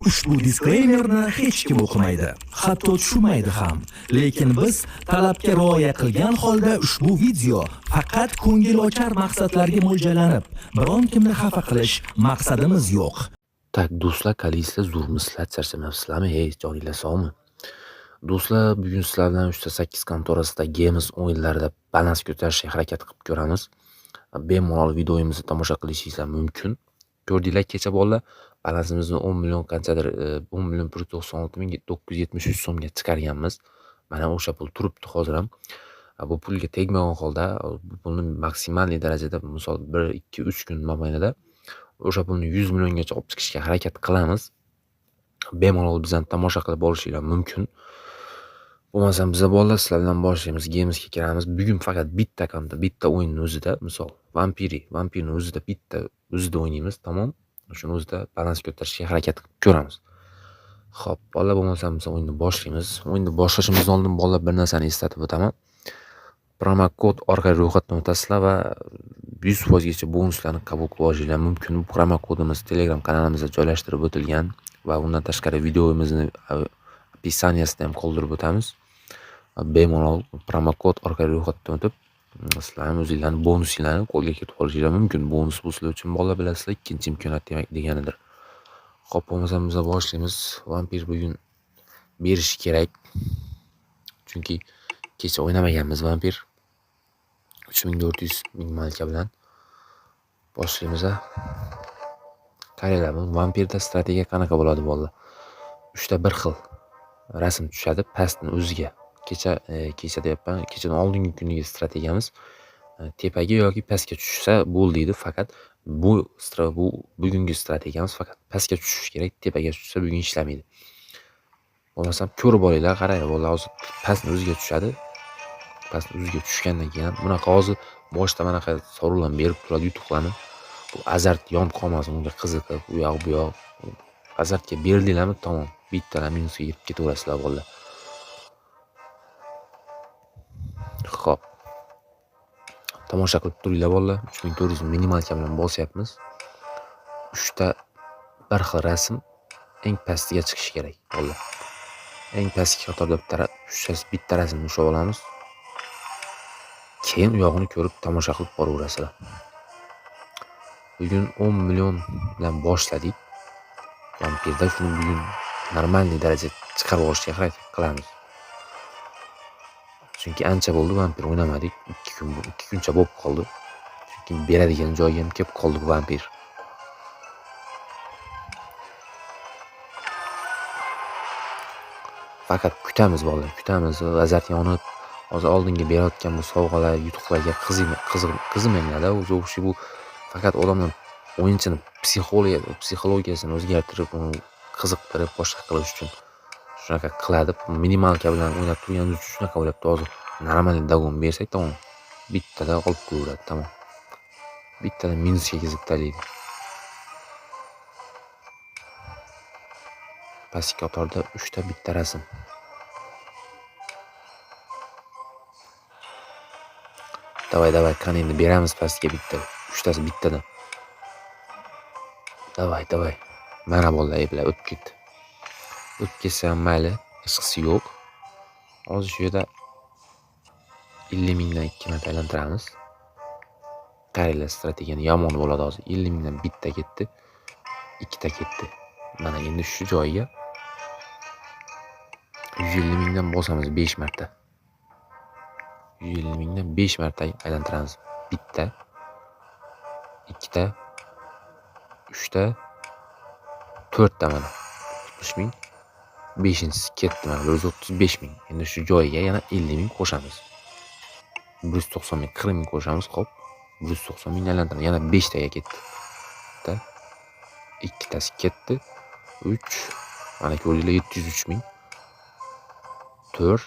Ushbu diskleymerni hech kim o'qimaydi, hatto tushunmaydi ham. Lekin biz talabga rioya qilgan holda ushbu video faqat ko'ngilochar maqsadlarga mo'ljallanib, biron kimni xafa qilish maqsadimiz yo'q. Так, do'stlar, qalaysizlar, zo'rmisizlar, charchamayapsizlarmi? Hey, joninglar sog'mi? Do'stlar, bugun sizlar bilan 3.8 kontorasida Games o'yinlarida balans ko'tarishga harakat qilib ko'ramiz. Bemalol videomizni tomosha qilishingizlar mumkin. Ko'rdinglar, kecha bolalar balansimizni 10 million qanchadir, 10 million 196 ming 973 so'mga chiqarganmiz. Mana o'sha pul turibdi hozir ham. Bu pulga tegmagan holda bu pulni maksimal darajada, misol 1, 2, 3 kun mobaynida o'sha pulni 100 milliongacha olib chiqishga harakat qilamiz. Bemalol bizani tomosha qilib borishinglar mumkin. Bo'lmasam biza bolalar sizlar bilan boshlaymiz, Gamesga kiramiz. Bugun faqat bitta konta, bitta o'yinni o'zida, misol Vampiri, Vampirni o'zida bitta o'zida o'ynaymiz, tamom. Shuni o'zida balans ko'tarishga harakat qilib ko'ramiz. Xo'p, bolalar, bo'lmasam biz o'yinni boshlaymiz. O'yinni boshlashimizdan oldin bolalar bir narsani eslatib o'taman. Promokod orqali ro'yxatdan o'tasizlar va 100% gacha bonuslarni qabul qilib olishinglar mumkin. Bu promokodimiz Telegram kanalimizda joylashtirib o'tilgan va undan tashqari videomizni описаниясida ham qoldirib o'tamiz. Bemalol promokod orqali ro'yxatdan o'tib, sizlar ham o'zinglarning bonusinglarni qo'lga kiritib olishinglar mumkin. Bonus bu sizlar uchun bolalar bilasizlar, ikkinchi imkoniyat demak deganidir. Xo'p, bo'lmasam biz boshlaymiz. Vampir bugun berishi kerak. Chunki kecha o'ynamaganmiz Vampir. 3400 ming malka bilan boshlaymiz. Qaranglar, bu Vampirda strategiya qanaqa bo'ladi bolalar? 3 ta bir xil rasm tushadi pastni o'ziga. Kecha kecha deyapman, kechadan oldingi kungi strategiyamiz tepaga yoki pastga tushsa bo'ldi edi. Faqat bu bugungi strategiyamiz faqat pastga tushishi kerak, tepaga tushsa bugun ishlamaydi. Bo'lmasam ko'rib olinglar, qaranglar, bolalar hozir pastni o'ziga tushadi. Pastni o'ziga tushgandan keyin bunaqa hozir boshda manaqa sovrinlar berib turadi yutuqlarni. Bu azart yonib qolmasin, unga qiziqib, u yoq bu yoq. Azartga berdinglarmi, tamom, bittalar minusga kirib ketaverasizlar bolalar. Xo'p. Tomosha qilib turinglar bolalar. 3400 minimalka bilan bosyapmiz. 3 ta bir xil rasm eng pastiga chiqishi kerak bolalar. Eng pastki qatorda bitta rasmni ushlab olamiz. Keyin u yog'ini ko'rib tomosha qilib boraverasizlar. Bugun 10 million bilan boshladik. Vampirda shuni bugun normalniy darajada chiqarib olishga harakat qilamiz. Chunki ancha bo'ldi vampir o'ynamadik. 2 kun, 2 kuncha bo'lib qoldi. Chunki beradigan joyga ham kelib qoldi bu vampir. Faqat kutamiz bolalar, kutamiz. Azart yonib, hozir oldingi berayotgan bu sovg'alar, yutuqlarga qizimanglar-da. O'zi o'xshi bu faqat odamlar o'yinchini psixologiyasini o'zgartirib, uni qiziqtirib, boshqa qilish uchun shunaqa qiladi. Minimalka bilan o'ynab turganingiz uchun shunaqa bo'lyapti. Hozir normal davom bersak, tamom. Bittada olib qo'yaveradi, tamom. Bittada minusga kirgizib tashlaydi. Pastki qatorda 3 ta bitta rasm. Davay, davay, qani endi beramiz pastga bitta. 3tasi bittadan. Davay, davay. Mana bolalar, eplar o'tib ketdi. O'tib ketsa ham mayli, hechqisi yo'q. Hozir shu yerda 50 mingdan 2 marta aylantiramiz. Qaranglar, strategiyani yomon bo'ladi hozir. 50 mingdan bitta ketdi, ikkita ketdi. Mana endi shu joyga 150 mingdan bosamiz 5 marta. 150 mingdan 5 marta aylantiramiz. Bitta, ikkita, uchta, to'rtta mana. 60 ming. 5-inchisi ketdi mana 135 ming. Endi shu joyiga yana 50 ming qo'shamiz. 190 ming, 40 ming qo'shamiz, xo'p. 190 ming aylantiramiz. Yana 5 taga ketdi. Bitta, ikkitasi ketdi. 3, mana ko'rdinglar 703 ming. 4,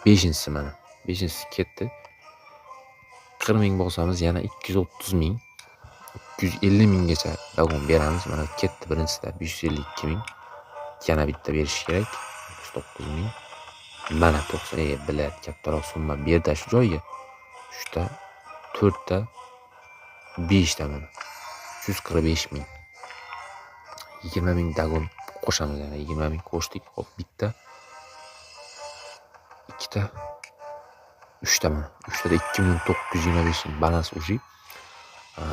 5-inchisi mana. 5-inchisi ketdi. 40 ming bosamiz, yana 230 ming. 250 minggacha davom beramiz. Mana ketdi birinchisida 552 ming. Yana bitta berish kerak. 39 ming. Mana 90, bilat kattaroq summa berdi shu joyga. 3 ta, 4 ta, 5 ta mana. 345 ming. 20 ming dagon qo'shamiz yana 20 ming qo'shdik. Hop, bitta, ikkita, uchta mana. Uchtada 2 million 925 ming balans уже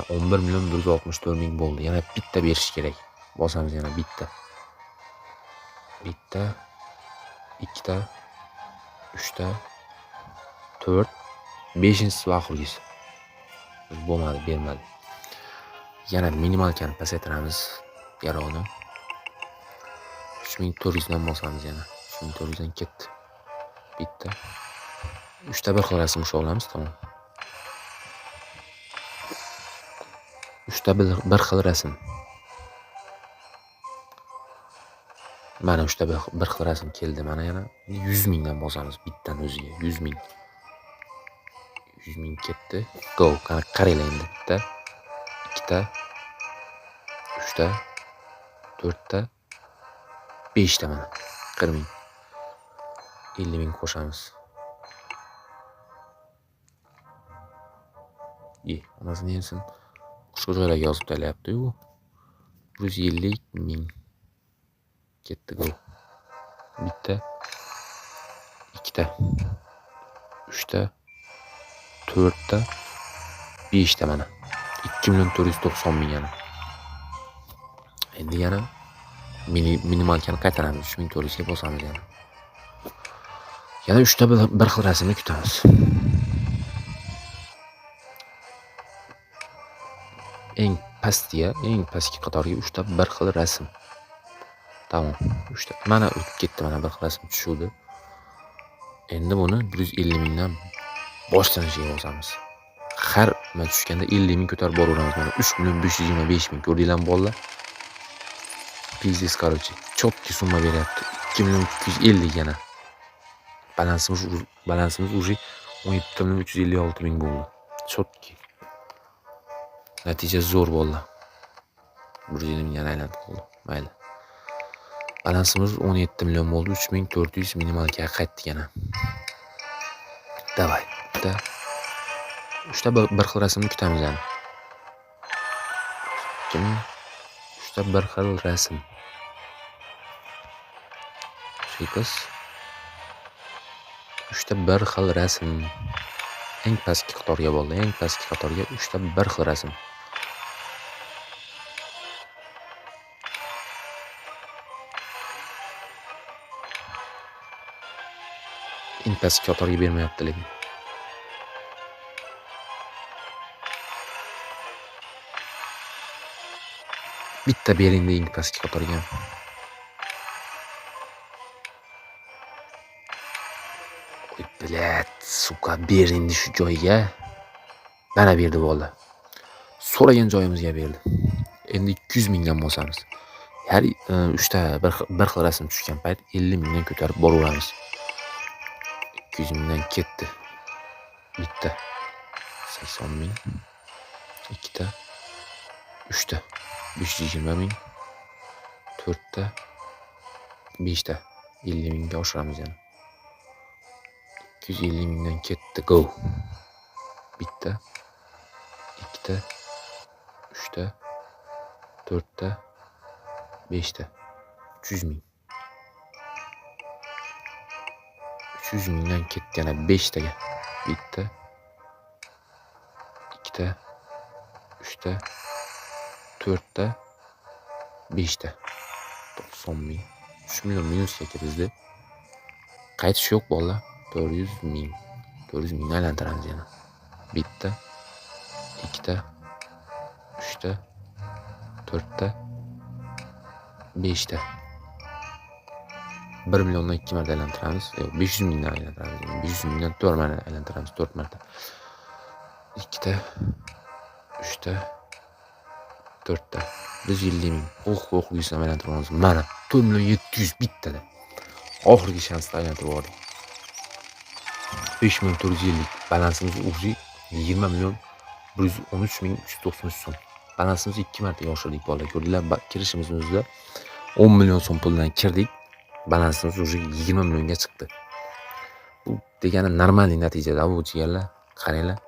11 million 164 ming bo'ldi. Yana bitta berish kerak. Bosamiz yana bitta. Bitta, ikkita, uchta, 4, 5-inchisi va oxirgisi. Bo'lmadi, bermadi. Yana minimalkani pasaytiramiz yarovni. 3400 dan bosamiz yana. 3400 dan ketdi. Bitta. Uchta bir xil rasm ushlab olamiz, tamom. Uchta bir xil rasm. Mana uchta bir xil rasm keldi. Mana yana 100 mingdan bosamiz bittani o'ziga. 100 ming. 100 ming ketdi. Go. Qani qaranglar endi. Bitta, ikkita, uchta, to'rtta, beshta mana. 40 ming. 50 ming qo'shamiz. Onasini yemsin. Boshqa joylarga yozib taylayapti-yu. 150 ming. Ketdi go. Bitta, ikkita, uchta, to'rtta, beshta mana. 2 million 490 ming yana. Endi yana minimalkani qaytaramiz. 3400 ga bosamiz yana. Yana uchta bir xil rasmni kutamiz. Eng pastga, eng pastki qatorga uchta bir xil rasm. Tamom, uchta. Mana o'tib ketdi, mana bir xil rasm tushuvdi. Endi buni 150 mingdan boshlanishiga bosamiz. Har nima tushganda 50 ming ko'tarib boraveramiz. Mana 3 million 525 ming. Ko'rdinglarmi bolalar? Pizdes, короче. Чёткий summa beryapti. 2 million 250 yana. Balansimiz уже 17 million 356 ming bo'ldi. Чёткий. Natija zo'r bo'ldi. 150 ming yana aylanib qoldi. Mayli. Balansimiz 17 million bo'ldi. 3400 minimalga qaytdik yana. Davay. Bitta. Uchta bir xil rasmni kutamiz yana. Kim? Uchta bir xil rasm. 8. Uchta bir xil rasm. Eng pastki qatorga bo'ldi. Eng pastki qatorga uchta bir xil rasm. Eng pastki qatorga bermayapti lekin. Bitta bering eng pastki qatorga. Oy, блядь, сука, ber endi shu joyga. Mana berdi bo'ldi. So'ragan joyimizga berdi. Endi 200 mingdan bosamiz. Har uchta bir xil rasm tushgan payt 50 mingdan ko'tarib boraveramiz. 200 mingdan ketdi. Bitta 80 ming, ikkita, uchta 520 ming, to'rtta, beshta 50 mingga oshiramiz yana. 250 mingdan ketdi. Go. Bitta, ikkita, uchta, to'rtta, beshta 300 ming. 300 mingdan ketdi yana beshtaga. Bitta, ikkita, uchta, to'rtta, beshta 90 ming. 3 million minusga kirdi. Qaytish yo'q bolalar. 400 ming. 400 mingni aylantiramiz yana. Bitta, ikkita, uchta, to'rtta, beshta. 1 milliondan 2 marta aylantiramiz. Yo'q, 500 mingdan aylantiramiz. 500 mingdan 4 marta aylantiramiz, 4 marta. Ikkita, uchta, to'rtta. 150 ming. Ox, ox, yuzdan aylantiramiz. Mana 4 million 700 bittada. Oxirgi shansda aylantirib yubordik. 5 million 450. Balansimiz уже 20 million 113 ming 393 so'm. Balansimizni 2 martaga oshirdik bolalar. Ko'rdinglar, kirishimizni o'zida 10 million so'm puldan kirdik. Balansimiz уже 20 millionga chiqdi. Bu degani normalniy natijada bu jigarlar. Qaranglar.